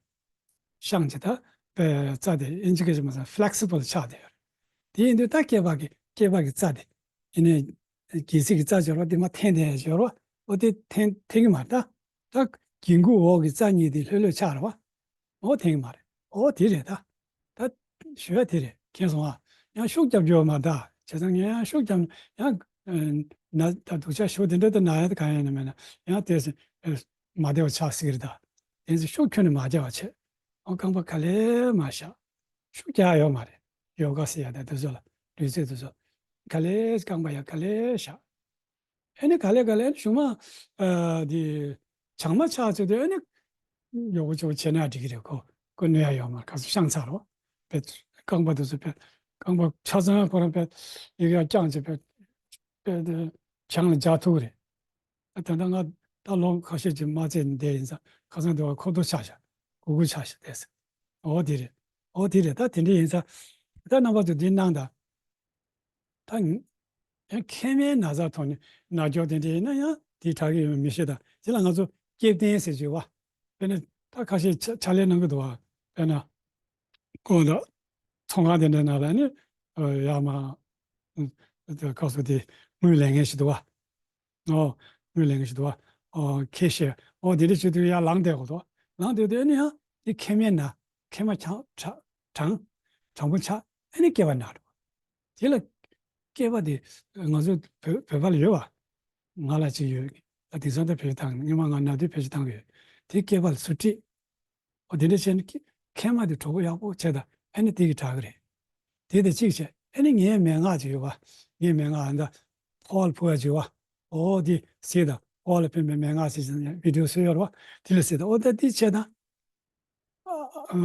བཤང་བྱས་ད་དཔེ་རྩ་དེ་ཨིན་ཇི་སྐད་ཆ་མ་ཚང་ཕི་ལེག་སི་བལ་ཆགས་བསྡད་ཡོད་རེད། དེ་ཡིན་དུས་ད་སྐེད་པ་གི་སྐེད་པ་གི་རྩ་དེ་ཡིན་ནའི་སྒལ་ཚིགས་ཀྱི་རྩ་སྦྱོར་བ་དེ་མར་འཐེན་བསྡད་སྦྱོར་བ་འོ་དེ་འཐེན་འཐེན་གྱི་མ་རེད་ད། ད་སྒྱིད་འགུག་འོག་གི་རྩ་གཉིས་དེ་ལྷོད་ལྷོད་ཆགས་རེད་བ། འོ་འཐེན་གྱི་མ་རེད། འོ་དེ་རེད་ད། ད་ཞུ་ཡ་དེ་རེད། མཁྱེན་སོང་ཨ། ཡང་ཤུགས་རྒྱབ་རྒྱུ་ཡོད་མ་རེད་ད། བྱས་ཙང་ངས་ཡང་ཤུགས་རྒྱབ་ན་ཡང་ན་ད་སྡུག་ཅག་ཞུ་དེ་འདྲ་ད་ན་ཡ་ད་གང་ཡང་ཡིན་ན་མེད་ན་ཡང་དེ་མ་བདེ་བ་ཆགས་སྲིད་ཀྱི་རེད་ད། དེ་ཚོ་ཤུགས་ཁྱོན་ནས་མ་རྒྱབ་པ་བྱས། འོ་རྐང་པ་ག་ལེ་མར་བཞག་ཤུགས་རྒྱག་ཡ་ཡོད་མ་རེད། ཡོ་ག་ཟེར་ཡ་ད་དེ་ཚོ་ལ་ལུས་རྩལ་དེ་ཚོ་ག་ལེ་རྐང་པ་ཡ་ག་ལེ་བཞག་ཨ་ནི་ག་ལེ་ག་ལེ་ཨ་ནི་གཞུག་མ་ཨ་དེ་བྱང་མ་ཆགས་ཚེ་དེ་ཨ་ནི་ཡོ་ག་ཅོག་བྱས་ན་འགྲིག་གི་རེད། ཁོ་ཁོ་གནོད་ཡ་ཡོད་མ་རེད། ག་ཚོད་བཤང་ཚར་རོ། དཔེ་རྐང་པ་དེ་ཚོ་དཔེ་རྐང་པ་ཆ་ཚང་ཁོ་རང་དཔེ་ཡི་གེ་བརྐྱངས་བྱས་དཔེ་དཔེ་དེ་བྱང་ལ་འཇགས་ཐུབ་ཀྱི་རེད། ད་ལྟ་ང་ད་ལོ་ཁ་ཤས་ཀྱི་མ་ཚད་ནས་བསྡད་ཡིན་ཙང་ཁ་སང་དེ་བ་ཁོ་ཐོ་ཆགས་ཤག་གུ་གུ་ཆགས་ཤག་བསྡད་ཟེར། འོ་དེ་རེད། འོ་དེ་རེད། ད་དེ་འདྲ་ཡིན་ཙང་ད་རྣམ་པ་ཚོ་འདི་གནང་དང་། ད་ཡང་མཁལ་མའི་ན་ཚ་ཐོག་ནས་ན་སྐྱོག་དེ་འདྲ་ཡིན་ན་ཡང་དེ་དྲག་གི་ཡོད་མི་ཤེས་ད། དེ་ལ་ང་ཚོ་སྐྱེ་ལྡན་ཟེར་གྱི་ཡོད་བ། དཔེར་ན་ད་ཁ་ཤས་ཕྱག་ཕྱག་ལས་གནང་གི་འདུག་བ། དཔེར་ན་ཁོང་ད་ཚོང་ཁང་དེ་འདྲ་ནང་ལ་ནི་ཡར་མར་སྐབས་སུ་དེ་དངུལ་ལེན་མཁན་ཞིག་འདུག་བ། ཨོ། དངུལ་ལེན་མཁན་ཞིག་འདུག་བ། ཨོ་ཁེ་ཤེར། ཨོ་དེ་འདྲ་བྱེད་དུས་ཡར་ལངས་བསྡད་དགོས་འདུག་ལངས་བསྡད་དུས་ཨ་ནི་ཡང་དེ་མཁལ་མའི་ན། མཁལ་མ་གྲང་གྲང་གྲང་གྲང་པོ་ཆགས་ཨ་ནི་སྐེད་པ་ན་འགྲོ། དེ་ལ་སྐེད་པ་དེ་ང་ཚོ་བོད་བོད་པ་ལ་ཡོད་བ། ང་ལ་ཅིག་ཡོད། ད་དེང་སང་ད་བེད་སྤྱོད་བཏང་། སྔོན་མ་ང་ན་དུས་བེད་སྤྱོད་བཏང་གི་ཡོད། དེ་སྐེད་པ་ལ་ཚུར་དཀྲིས། ཨོ་དེ་འདྲ་བྱས་ནས་མཁལ་མ་དེ་གྲོགས་པོ་ཡག་པོ་བྱས་ད་ཨ་ནི་དེ་གིས་དྲག་གི་རེད། དེ་དེ་གཅིག་བྱས་ཨ་ནི་ངའི་མན་ངག་ཅིག་ཡོད་བ། ངའི་མན་ངག་ཨ་ད་ཕོ་བ་ལ་ཕུ་བ་ཅིག་ཡོད་བ། ཨོ་དེ་གཟིགས་དང་ཕོ་བ་ལ་ཕན་པའི་མན་ངག་ཟེར་ཅིག་བི་ཌི་ཡོ་བཟོས་ཡོད་རེད་བ། དེ་ལ་གཟིགས་དང་། ཨོ་ད་དེ་བྱས་ད། ཨ་ཨ་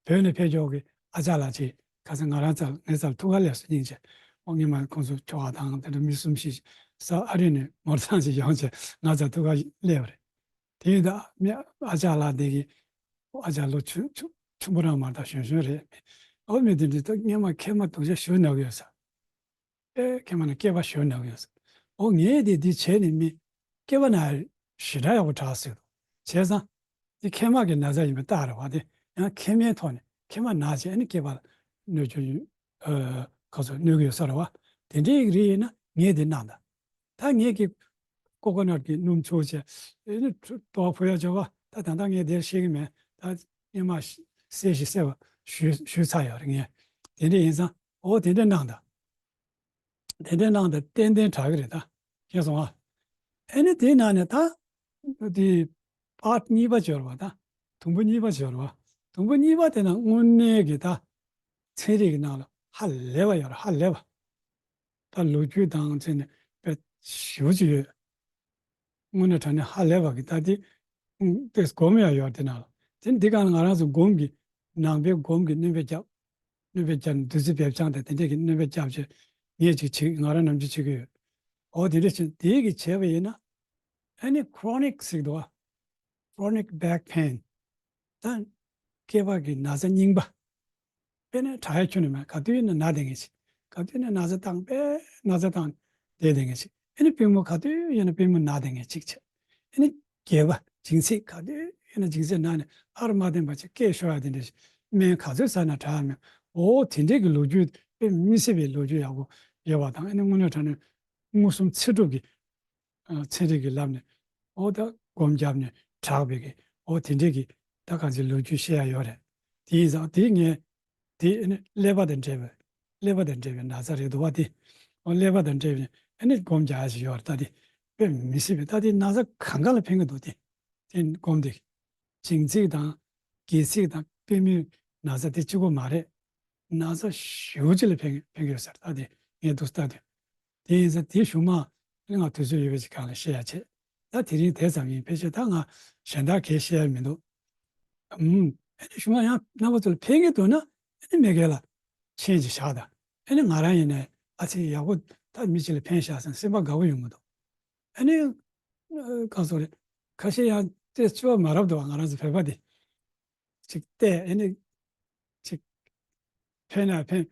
བོད་ནས་ཕེབས་ཀྱོག་གི་ཨ་ཅག་ལགས་ཅིག་ཁ་སང་ང་རང་རྩར་ངའི་རྩར་ཐུག་ག་སླེབས་སོང་སྙིང་རྗེ། ཨོ་སྔོན་མ་ཁོང་ཚོ་ཁྱོ་ག་དང་དེ་འདྲ་མི་གསུམ་བཞི་ས་ཨ་རི་ནས་མོ་ཊ་ཐང་ཅིག་ཡོང་བྱས་ང་རྩར་ཐུག་ག་སླེབས་པ་རེད། དེ་ཡིན་ད་མི་ཨ་ཅག་ལགས་དེ་གི་ཨ་ཅག་ལོ་ཆུང་ཆུང་ཆུང་པོ་རང་མ་རེད་ད། གཞོན་གཞོན་རེད། ཨོ་མི་དེ་འདྲ་ད་སྔོན་མ་མཁལ་མ་སྡུག་ཅག་ཞེ་པོ་ན་གི་ཡོད་ས། ཨེ་མཁལ་མ་ན་སྐེད་པ་ཞེ་པོ་ན་གི་ཡོད་ས། ཨོ་ངས་དེ་འདི་བྱས་ནས་མི་སྐེད་པ་ན་ཞེ་དྲག་ཡག་པོ་དྲག་ཟེར་གི་འདུག་བྱས་ཙང་ དེ་མཁལ་མ་གི་ན་ཚ་ཡིན་པའི་རྟགས་རེད་བ། དེ་ཡང་མཁལ་མའི་ཐོག་ནས་མཁལ་མ་ན་བྱས་ཨ་ནི་སྐྱེས་པ་ལ་གནོད་སྐྱོན་ཡོད། ཨ། ག་ཚོད་གནོད་ཀྱི་ཡོད་ས་རེད་བ། དེ་འདྲའི་རིགས་ཡིན་ན་ངས་དེ་གནང་དང་། ད་ངས་ཀྱི་ཀོ་ཀོ་ནཊ་གི་སྣུམ་བཙོས་བྱས་ཨ་ནི་ལྟོ་བ་ཕོག་ཡ་བྱ་བ། ད་ད་ལྟ་ངས་དེར་བཤད་ཀྱི་མེད། ད་སྔོན་མ་གསལ་ཞིང་གསལ་བ་ཞུས་ཞུས་ཚར་ཡོད་རེད། ངས་དེ་འདྲ་ཡིན་ཙང་འོ་དེ་འདྲ་གནང་དང་། དེ་འདྲ་གནང་དང་ཏན་ཏན་དྲག་གི་རེད་ད། ཤེས་སོང་ཨ། ཨ་ནི་དེའི་ནང་ནས་ད་དེ་པཱརཊ་གཉིས་པ་སྦྱོར་བ་ད། དུམ་བུ་གཉིས་པ་སྦྱོར་བ། དུམ་བུ་གཉིས་པ་དེ་ན་དངོས་གནས་ཀྱི་ད་ཚན་རིག་གི་ནང་ལ་ཧ་ལས་པ་ཡོད་རེད། ཧ་ལས་པ། ད་ལོ་རྒྱུས་དང་བཅས་ནས་དཔེ་ཞེ་པོ་ཅིག་ཡོད། དངོས་གནས་དྲང་གནས་ཧ་ལས་པ་གི་ད་དེ་ཏོག་ཙམ་སྒོམ་ཡ་ཡོད་དེ་ནང་ལ། དེ་འདི་ག་ང་རང་ཚོ་སྒོམ་གྱི་ནང་པའི་སྒོམ་གྱི་སྣོན་པ་རྒྱབ། སྣོན་པ་རྒྱབ་ནས་བདུད་རྩི་བེ་ཅང་དང་དེ་འདྲས་ཀྱི་སྣོན་པ་རྒྱབ་བྱས་ངས་ཅིག་བྱེད། ང་རང་ནམ་རྒྱུན་བྱེད་ཀྱི་ཡོད། འོ་དེ་འདྲས་བྱས་དེ་གི་བྱས་པ་ཡིན་ན་ཨ་ནི་ཁྲོ་ནིག་ཟེར་གྱི་འདུག་བ། Chronic back pain། ད་སྐེད་པ་གི་ན་ཚ་རྙིང་པ། དཔེར་ན་དྲག་ཡ་ཁྱོན་ནས་མེད། ག་དུས་ཡིན་ན་ན་བསྡད་མཁན་ཅིག་ག་དུས་ཡིན་ན་ན་ཚ་བཏང་པས་ན་ཚ་བཏང་བསྡད་བསྡད་མཁན་ཅིག་ཨ་ནི་པུས་མོ་ག་དུས་ཡིན་ན་པུས་མོ་ན་བསྡད་མཁན་ཅིག་བྱས། ཨ་ནི་སྒལ་པ་ལྗིམ་ཚད་ག་དུས་ཡིན་ན་ལྗིམ་ཚད་ན་ནས་ཨར་མ་བསྟན་པ་ཅིག་སྐད་ཤོར་ཡ་དེ་འདྲ་ཞིག་སྨན་ག་ཚོད་ཟ་ན་དྲག་ཡ་མེད། འོ་དེ་འདྲའི་གི་ལོ་རྒྱུས་དཔེ་མི་སྲིད་པའི་ལོ་རྒྱུས་ཡག་པོ་ཡོད་པ་དང་། ཨ་ནི་དངོས་གནས་དྲང་གནས་མངོན་སུམ་ཚེ་སྒྲུབ་ཀྱི་ཨ་ཚན་རིག་གི་ལམ་ནས་འོ་ད་སྒོམ་བརྒྱབ་ནས་དྲག་པའི་གི་འོ་དེ་འདྲའི་གི་ད་གང་ཅི་ལོ་རྒྱུས་བཤད་ཡ་ཡོད་རེད། དེ་ཡིན་ཙང་དེ་ངས་དེ་ཨ་ནི་ཀླད་པ་དང་འབྲེལ་བའི་ཀླད་པ་དང་འབྲེལ་བའི་ན་ཚ་རེད་འདུག་བ། དེ་འོ་ཀླད་པ་དང་འབྲེལ་བའི་ཨ་ནི་སྒོམ་རྒྱག་ཡ་ཞིག་ཡོད་རེད། ད་དེ་དཔེ་མི་སྲིད་པའི་ད་དེ་ན་ཚ་གང་ག་ལ་ཕན་གི་འདུག་དེ་དེ་སྒོམ་དེ་ལྗིམ་ཚད་དང་སྒལ་ཚིགས་དང་པུས་མོའི་ན་ཚ་དེ་གཅིག་པོ་མ་རེད། ན་ཚ་ཞེ་པོ་ཅིག་ལ་ཕན་ཕན་གི་ཡོད་ས་རེད། ད་དེ་ངས་འདུག་ལྟ་དུས། དེ་ཡིན་ཙང་དེ་གཞུག་མ་ང་དུས་ཚོད་ཡོད་པའི་ཅིག་སྒང་ལ་བཤད་ཡ་བྱེད། ད་དེ་རིང་དེ་ཙམ་ཡིན། ཕལ་ཆེར་ད་ང་གཞན་དག་གས་བཤད་ཡ་མི་འདུག་ཨུམ། ཨ་ནི་གཞུག་མ་ཡང་རྣམ་པ་ཚོ་ལ་ཕན་གི་འདུག་ན་ཨ་ནི་མི་སྒེར་ལ་མཆན་ཅིག་བཞག་དང་། ཨ་ནི་ང་རང་ཡིན་ནའི་ཨ་ཙི་ཡག་པོ་ད་མི་གཅིག་ལ་ཕན་བཞག་ཟེར་ན་སེམས་པ་དགའ་པོ་ཡོང་གི་འདུག་ཨ་ནི་ཨ་ག་ཚོད་རེད། ཁ་ཤས་ཡང་དེ་སྤྱོད་པ་མ་རབས་འདུག་ང་རང་ཚོ་བོད་པ་དེ། ཅིག་བལྟས་ཨ་ནི་ཅིག་ཕན་ན་ཕན་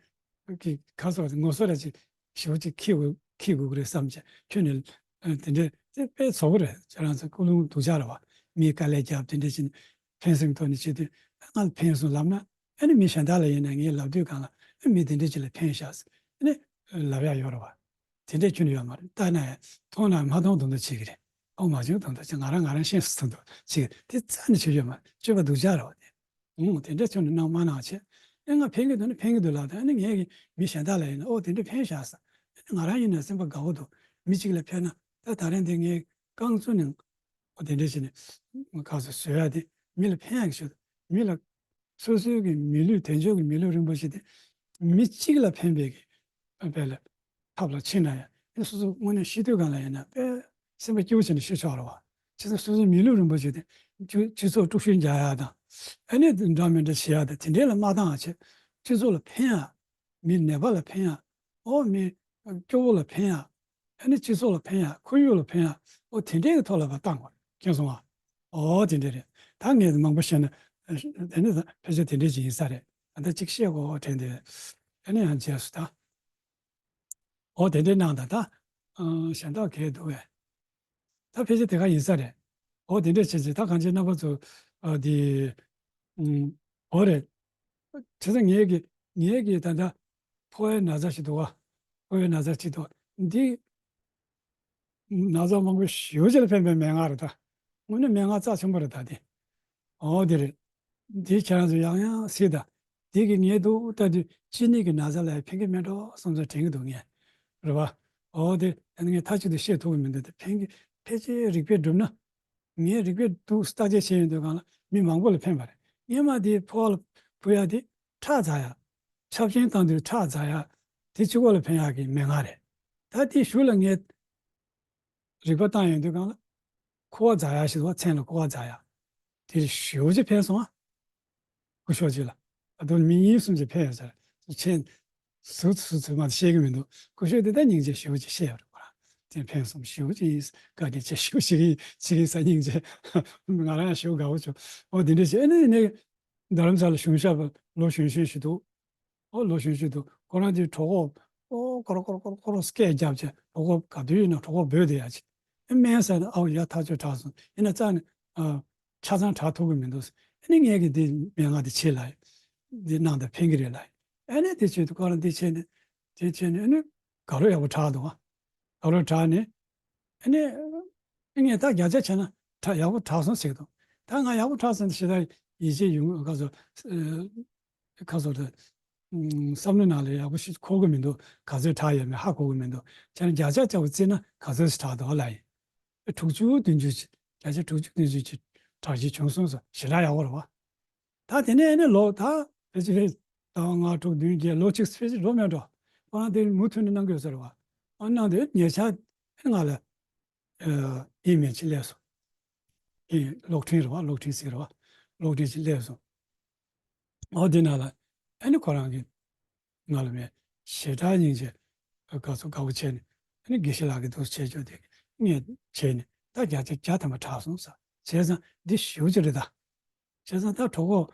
གི་ཁ་སོགས་ངོ་སོ་ར་ཅིག་ཞེ་པོ་ཅིག་ཁྱི་དགོས་ཁྱི་དགོས་ཀྱི་རེད་བསམ་བྱས་ཁྱོད་ནི་ཨ་དེ་འདྲས་དེ་དཔེ་བཟོ་གི་རེད། ཁྱེད་རང་ཚོ་ཀུན་སློང་སྡུག་ཅག་རེད་བ། མི་དཀའ་ལས་རྒྱབ་དེ་འདྲས་ཅིག་ཕན་སེམས་ཐོག་ནས་བྱེད་དུས་ང་ལ་ཕན་སོང་ལབ་ན་ཨ་ནི་མི་གཞན་དག་ལ་ཡིན་ན་ངས་ལབ་དུས་གང་ལ་ཨ་མི་དེ་འདྲས་ཅིག་ལ་ཕན་ཤག་ཨ་ནི་ལབ་ཡག་ཡོད་རེད་བ། དེ་འདྲས་ཁྱོན་ནས་ཡོད་མ་རེད། ལྟ་ན་ཡང་མཐོང་ན་མ་མཐོང་དོན་དུ་བྱེད་ཀྱི་རེད། མཐོང་མ་བྱུང་དོན་དུ་བྱེད། ང་རང་ང་རང་ཤེས་སུ་དོན་དུ་བྱེད་ཀྱི་རེད། དེ་རྩ་ནས་བྱེད་ཡོད་མ་རེད། སྤྱོད་པ་སྡུག་ཅག་རེད་བ་དེ། ཨང་། དེ་འདྲ་ཁྱོན་ནས་གནང་མ་གནང་བྱས། ཨེ་ང་ཕན་གྱི་འདུག་ན་ཕན་གྱི་འདུག་ལབ་དང་། ཨ་ནི་ངས་ཀྱི་མི་གཞན་དག་ལ་ཡིན་ན་ཨོ་དེ་འདྲ་ཕན་བཞག་ས། ཨ་ནི་ང་རང་ཡིན་ན་སེམས་པ་དགའ་བོ་འདུག་མི་གཅིག་ལ་ཕན་ན་ད་ད་རིང་འདི་ངས་རྐང་བཙུགས་ནས་ཨོ་དེ་འདྲ་བྱས་ནས་ག་ཚོད་བཟོ་ཡ་དེ་མི་ལ་ཕན་ཡག་གི་ཆེད་དུ། མི་ལ་སོ་སོའི་གི་མི་ལུས་དལ་འབྱོར་གྱི་མི་ལུས་རིན་པོ་ཆེ་དེ་མི་གཅིག་ལ་ཕན་པའི་གི་དཔེ་ལ་ཐབས་ལ་ཕྱིན་ན་ཡང་ཨ་ནི་སོ་སོ་དངོས་གནས་ཤི་དུས་གང་ལ་ཡིན་ན་དཔེ་སེམས་པ་སྐྱིད་པོ་བྱས་ནས་ཤི་ཆོག་རེད་བ། བྱས་ཙང་སོ་སོའི་མི་ལུས་རིན་པོ་ཆེ་དེ་སྤྱི་སྤྱི་ཚོགས་དཀྲུག་ཤིང་རྒྱག་ཡ་དང་། ཨ་ནི་འདྲ་མི་འདྲ་བྱེད་ཡ་དང་དེ་འདྲའི་ལ་མ་བཏང་བ་བྱས། སྤྱི་ཚོགས་ལ་ཕན་ཡ། མི་ནད་པ་ལ་ཕན་ཡ། ཨོ་མི་སྐྱོ་བོ་ལ་ཕན་ཡ། ཨ་ནི་སྤྱི་ཚོགས་ལ་ཕན་ཡ། ཁོར་ཡུག་ལ་ཕན་ཡ། ཨོ་དེ་འདྲའི་གི་ཐོག་ལ་བ་བཏང་དགོས། མཁྱེན་སོང་ང་། ཨོ་དེ་འདྲ་རེད། ད་ངས་མང་པོ་བཤད་ན་དེ་ནི་ཕལ་ཆེར་དེ་འདྲ་ཅིག་ཡིན་ས་རེད། ཨ་ད་ཅིག་བཤད་དགོས་དྲན་ཏེ། ཨ་ནི་ཡང་རྗེས་སུ་ད། ཨོ་དེ་འདྲའི་གནང་དང་ད། ཨ་གཞན་དག་གས་འདུག་བས། ད་ཕལ་ཆེར་དེ་ག་ཡིན་ས་རེད། ཨོ་དེ་འདྲ་བྱས་ཚེ་ད་གང་ཅི་རྣམ་པ་ཚོ་ཨ་དེ་ཨུམ་ཨོ་རེད། བྱས་ཙང་ངས་ཀྱི་ངས་ཀྱི་ད་ལྟ་ཕོ་བའི་ན་ཚ་ཞིག་འདུག་བ། ཕོ་བའི་ན་ཚ་ཞིག་འདུག་འདི་ན་ཚ་མང་པོ་ཞེ་པོ་ཅིག་ལ་ཕན་པའི་མན་ངག་རེད་ད། དངོས་གནས་མན་ངག་རྩ་ཆེན་པོ་རེད་ད་དེ། ཨོ་དེ་རེད། འདི་ཁྱེད་རང་ཚོ་ཡང་ཡང་གཟིགས་དང་། འདི་གི་ངས་འདུག་ལྟ་དུས་གཅིན་སྙི་གི་ན་ཚ་ལ་ཕན་གི་མེད་འགྲོ་བསམ་ཚུལ་དྲན་གི་འདུག་ངས། རེད་བ། ཨོ་དེ་ཨ་ནི་ངས་མཐའ་གཅིག་ཏུ་བཤད་ཐུབ་གི་མི་འདུག་དེ་ཕན་གི་ཕལ་ཆེར་རིགས་པས་བསྒྲུབས་ན། ངས་རིགས་པས་འདུག་བརྟག་དཔྱད་བྱས་ཡོང་དུས་གང་ལ་མི་མང་པོ་ལ་ཕན་པ་རེད། སྔོན་མ་དེ་ཕོ་བ་ལ་ཕུ་ཡ་དེ་ཁྲག་འཛག་ཡ། ཆབ་ཆེན་བཏང་དུས་ཁྲག་འཛག་ཡ། དེ་གཅིག་པོ་ལ་ཕན་ཡག་གི་མན་ངག་རེད། ད་དེ་གཞུག་ལ་ངས་རིག་པ་བཏང་ཡོང་དུས་གང་ལ། ཁུ་བ་འཛག་ཡ་ཞིག་འདུག་བ། མཚན་ལ་ཁུ་བ་འཛག་ཡ། དེ་ཞེ་པོ་ཅིག་ཕན་སོང་ཨ། སྐུ་ཞབས་ཅིག་ལ། ཨ་དོ་མི་གཉིས་གསུམ་ཅིག་ཕན་ཡོད་ཟེར། མཚན་སུ་སུ་ཚོད་མ་བཤད་གི་མི་འདུག་སྐུ་ཞབས་དེ་ད་སྙིང་རྗེ་ཞེ་པོ་ཅིག་བཤད་ཡོད་རེད་པ། དེ་ཕན་སོང་ཞེ་པོ་ཅིག་ཡིན། བཀའ་དྲིན་ཆེ་ཞེ་པོ་ཅིག་ཡིན་ཅིག་ཡིན་ས་སྙིང་རྗེ། ང་རང་ཡང་ཞེ་པོ་དགའ་བོ་བྱུང་། ཨོ་དེ་འདྲ་བྱས་ཨ་ནི་ནི་རྡ་རམ་ས་ལ་གཞུང་ཞབས་ལོ་གཞོན་གཞོན་ཞིག་འདུག་ཨོ་ལོ་གཞོན་ཞིག་འདུག་ཁོ་རང་དེ་གྲོད་ཁོག་ཨོ་ཀོ་རོ་ཀོ་རོ་ཀོ་རོ་ཀོ་རོ་སྐད་རྒྱབ་བྱས་གྲོད་ཁོག་ག་དུས་ཡིན་ན་གྲོད་ཁོག་སྦོས་བསྡད་ཡ་ཅིག་ཨེ་སྨན་ཟས་ནས་ཨའོ་ཡ་ཐག་ཆོད་དྲགས་སོང་། ཡིན་ན་རྩ་ནས་ཨ་ ཆ་ཚང་བྲག་ཐུབ་ཀྱི་མི་འདུག་ཨ་ནི་ངས་ཀྱི་འདི་མན་ངག་འདི་བྱེད་ལ། འདི་གནང་དང་ཕན་གྱི་རེད་ལ། ཨ་ནི་དེ་བྱེད་དུས་ཁོ་རང་འདི་བྱས་ནས་དེ་བྱས་ནས་ཨ་ནི་དགའ་སློབ་ཡག་པོ་གྲགས་འདུག་ཨ། དགའ་སློབ་གྲགས་ནས་ཨ་ནི་ངས་ད་བརྒྱ་ཆ་བྱས་ན་གྲགས་ཡག་པོ་གྲགས་སོང་ཟེར་གི་འདུག་ད་ང་ཡག་པོ་གྲགས་སོང་ཞེ་དྲག་ཡིད་ཆེས་ཡོང་ག་ཚོད། ཁ་སོ་རེད། ཨུམ། བསམ་བློ་ནང་ལ་ཡག་པོ་ཞིག་འཁོར་གི་མི་འདུག་ག་ཚོད་དྲག་ཡོད་མེད་ཧ་གོ་གི་མི་འདུག་བྱས་ན་བརྒྱ་ཆ་བརྒྱ་པོ་བརྩིས་ན་ག་ཚོད་ཞིག་དྲག་འདུག་ཨ་ལ་ཡིན། དྲུག་ཅུ་བདུན་ཅུ་ཅིག་བརྒྱ་ཆ་དྲུག་ཅུ་བདུན་ཅུ་ཅིག་དྲག་ཅིག་བྱུང་སོང་ཟེར་ཞེ་དྲག་ཡག་པོ་རེད་བ། ད་དེ་ནས་ཨ་ནི་ལོ་ད་ཕལ་ཆེར་ཕལ་ཟླ་བ་ལྔ་དྲུག་བདུན་བརྒྱད་ལོ་གཅིག་ཕལ་ཆེར་འགྲོ་མེད་འགྲོ། ཁོ་རང་དེ་མུ་མཐུད་ནས་གནང་གི་ཡོད་ས་རེད་བ། ཨ་གནང་དེ་ཉེ་ཆར་ཨ་ནི་ང་ལ་ཨེ་མེལ་ཅིག་སླེབས་སོང་། ཨེ་གློག་འཕྲིན་རེད་བ། གློག་འཕྲིན་ཟེར་རེད་བ། གློག་འཕྲིན་ཅིག་སླེབས་སོང་། འོ་དེ་ནང་ལ་ཨ་ནི་ཁོ་རང་གིས་ང་ལ་མེད་ཞེ་དྲག་སྙིང་རྗེ་དགའ་ཚོར་དགའ་པོ་བྱས་ནས་ཨ་ནི་དགེ་བཤེས་ལགས་ཀྱིས་འདུག་བྱས་ཆོག་དེ་ངས་བྱས་ནས་ད་བརྒྱ་ཆ་བརྒྱ་ཐམ་པ་དྲག་སོང་ཟེར། བྱས་ཙང་འདི་ཞེ་པོ་ཅིག་རེད་ད། བྱས་ཙང་ད་གྲོད་ཁོག་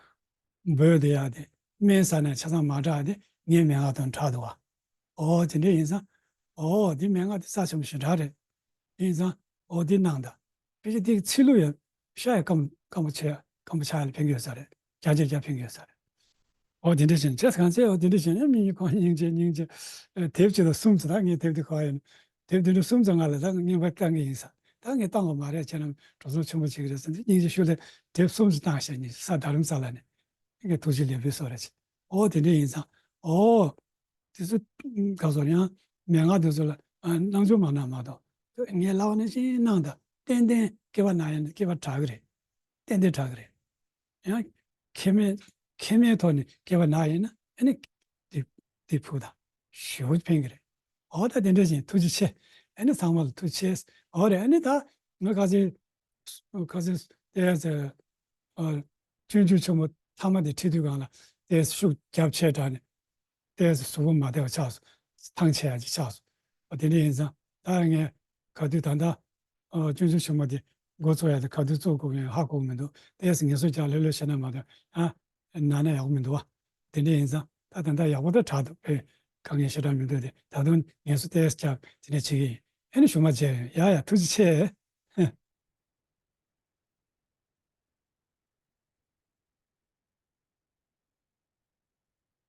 འབོས་དེ་ཡག་དེ་སྨན་ཟ་ནས་ཆ་ཚང་མ་དྲག་དེ་ངའི་མན་ངག་དང་འདྲ་འདུག་བ། ཨོ་དེ་འདྲ་ཡིན་ཙང་། ཨོ་དེ་མན་ངག་དེ་རྩ་ཆེན་པོ་ཞེ་དྲག་རེད། ཡིན་ཙང་ཨོ་དེ་གནང་དང་། ཕལ་ཆེར་དེའི་ཚིལ་ལུ་ཡང་ཤ་ཡང་སྐམ་སྐམ་པོ་བྱས་སྐམ་པོ་ཆགས་ཡ་ལ་ཕན་གྱི་ཡོད་ས་རེད། བརྒྱ་ཆ་བརྒྱ་ཕན་གྱི་ཡོད་ས་རེད། ཨོ་དེ་འདྲ་བྱས་ནས་བྱས་གང་ཚེ་ཨོ་དེ་འདྲ་བྱས་ནས་མི་གཉིས་ཁོང་སྙིང་རྗེ་སྙིང་རྗེ། ཨེ་དེབ་གཅིག་དང་གསུམ་ཙམ་ད་ངས་དེབ་དེ་གོ་ཡིན། དེབ་དེ་འདྲ་གསུམ་ཙམ་ང་ལ་ད་རྔན་པ་བཏང་གི་ཡིན་ས། ད་ངས་བཏང་བ་མ་རེད་བྱས་ན་གྲོགས་ཚོགས་ཆེན་པོ་བྱེད་ཀྱི་རེད་ཟེར་ནས་སྙིང་རྗེ་ཤོར་ལས་དེབ་གསུམ་ཙམ་བཏང་བྱས་ནས་ས་རྡ་རམ་ས་ལ་ནས་ངས་ཐུགས་རྗེ་ལེགས་འབུལ་སོགས་རེད་བྱས། ཨོ་དེ་འདྲ་ཡིན་ཙང་ཨོ། དེ་ཚོ་ག་ཚོད་ཡང་མན་ངག་དེ་ཚོ་ལ་ཨ་སྣང་ཆུང་མ་གནང་མ་གཏོགས་ངས་ལབ་པ་ནང་བཞིན་གནང་དང་ཏན་ཏན་སྐྱེ་བ་ན་ཡང་སྐྱེ་བ་དྲག་གི་རེད། ཏན་ཏན་དྲག་གི་རེད། ཡང་མཁལ་མའི་མཁལ་མའི་ཐོག་ནས་སྐྱེ་བ་ན་ཡིན་ན་ཨ་ནི་དེ་དེ་ཕུག་དང་ཞེ་པོ་ཕན་གི་རེད། འོ་ད་དེ་འདྲ་བཞིན་ཐུགས་རྗེ་ཆེ། ཨ་ནི་ཚང་མ་ལ་ཐུགས་རྗེ་ཆེ། འོ་རེད། ཨ་ནི་ད་ང་ཁ་སང་ཁ་སང་དེ་ཚེ་ཨ་སྤྱོད་འཇུག་ཆེན་མོ་ཐ་མ་དེ་ཁྲིད་དུས་སྒང་ལ་དེ་ཤུགས་རྒྱབ་ཆེ་དྲགས་ནས། ཏོག་ཙམ་གཟུགས་པོ་མ་བདེ་བ་ཆགས་སོང་། ཐང་ཆད་ཡ་ཅིག་ཆགས་སོང་། འོ་དེ་འདྲ་ཡིན་ཙང་ད་ངས་ག་དུས་ད་ལྟ་ཨ་སྤྱོད་འཇུག་ཆེན་མོ་དེ་འགོ་བཙུགས་ཡ་དེ་ག་དུས་བཙུགས་དགོས་ཡིན་ཧ་གོ་གི་མི་འདུག་ཏོག་ཙམ་ངལ་གསོ་རྒྱག་ལྷོད་ལྷོད་བྱས་ན་མ་གཏོགས་ཨ་ན་ན་ཡག་པོ་མི་འདུག་བ། དེ་འདྲ་ཡིན་ཙང་ད་ད་ལྟ་ཡག་པོ་ད་དྲག་འདུག་བས་དཀའ་ངལ་ཞེ་དྲག་མི་འདུག་དེ་ད་དུང་ངལ་གསོ་ཏོག་ཙམ་རྒྱག་དེ་འདྲ་བྱེད་ཀྱི་ཡིན། ཨ་ནི་ཞུ་མ་བྱས་ཡ་ཡ་ཐུགས་རྗེ་ཆེ།